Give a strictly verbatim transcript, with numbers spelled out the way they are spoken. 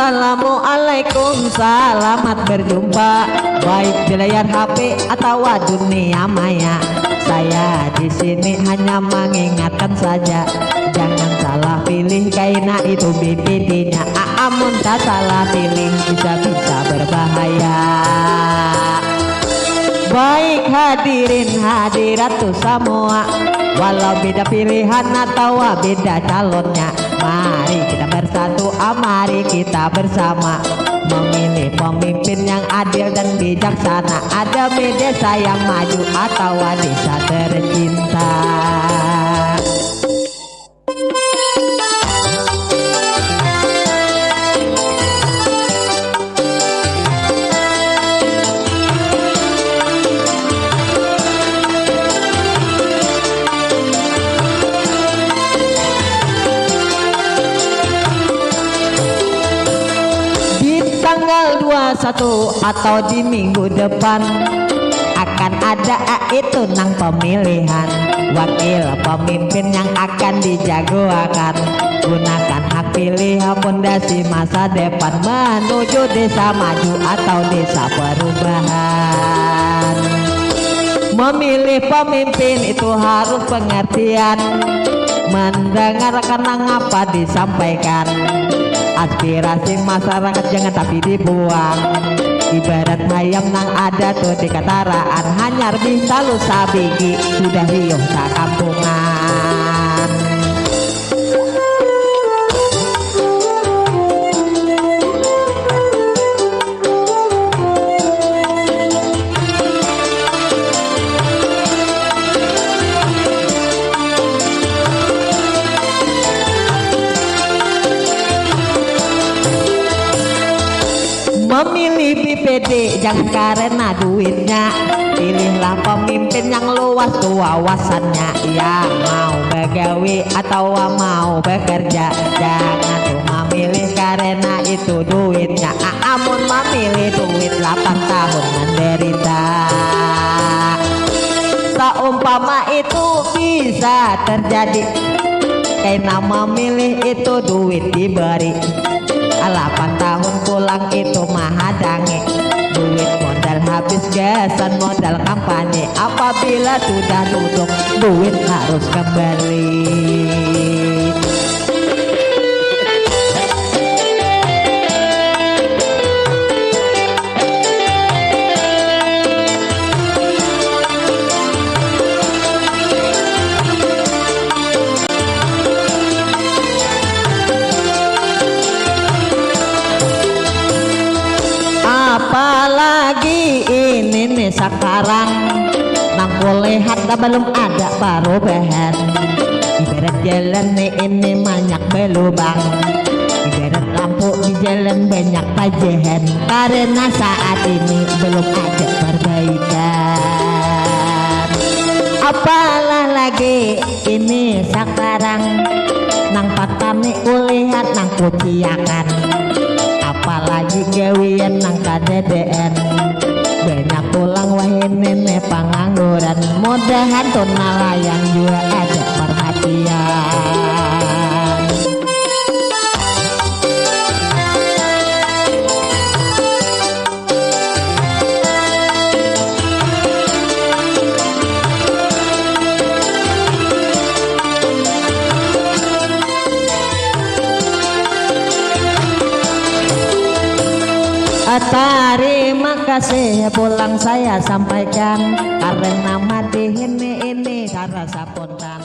Assalamualaikum, selamat berjumpa, baik di layar H P atawa dunia maya. Saya di sini hanya mengingatkan saja, jangan salah pilih kaina itu B P D-nya. Aa, mun tasalah pilih bisa-bisa berbahaya. Baik hadirin hadirat tu samua, walau beda pilihan atawa beda calonnya, mari kita bersatu, ah, mari kita bersama memilih pemimpin yang adil dan bijaksana demi desa yang maju atawa desa tercinta. Di tanggal dua satu atau di minggu depan akan ada, ah, itu nang pemilihan wakil pemimpin yang akan dijagoakan. Gunakan hak pilih, pondasi masa depan menuju desa maju atau desa perubahan. Memilih pemimpin itu harus pengertian, mendengarkan nangapa disampaikan. Aspirasi masyarakat jangan tapi dibuang. Ibarat hayam nang ada tu di kataraan, hanyar bih talu sabigi, sudah riuh sakampungan. Memilih P P D jangan karena duitnya. Pilihlah pemimpin yang luas tu wawasannya, yang mau bagawi atau mau bekerja. Jangan tu mamilih karena itu duitnya. Aa, mun mamilih duit lapan tahun menderita. Saumpama itu bisa terjadi, kaina mamilih itu duit diberi. Lapan tahun pulang itu mahadangi. Duit modal habis gasan modal kampanye. Apabila sudah duduk, duit harus kembali. Apalagi ini nih sakarang, nang kulihat dah belum ada parubahan. Ibarat jalan nih ini banyak belubang. Ibarat lampu di jalan banyak pajahan. Karena saat ini belum ada perbaikan. Apalah lagi ini sakarang, nang patani kulihat nang kuciakan. Apalagi gawian nang kadadaan. Banyak pulang wahini nih pangangguran. Mudahan tu nalayan jua ada perhatian. Tarima kasih pulang saya sampaikan karena madihin ini karena sapuntan.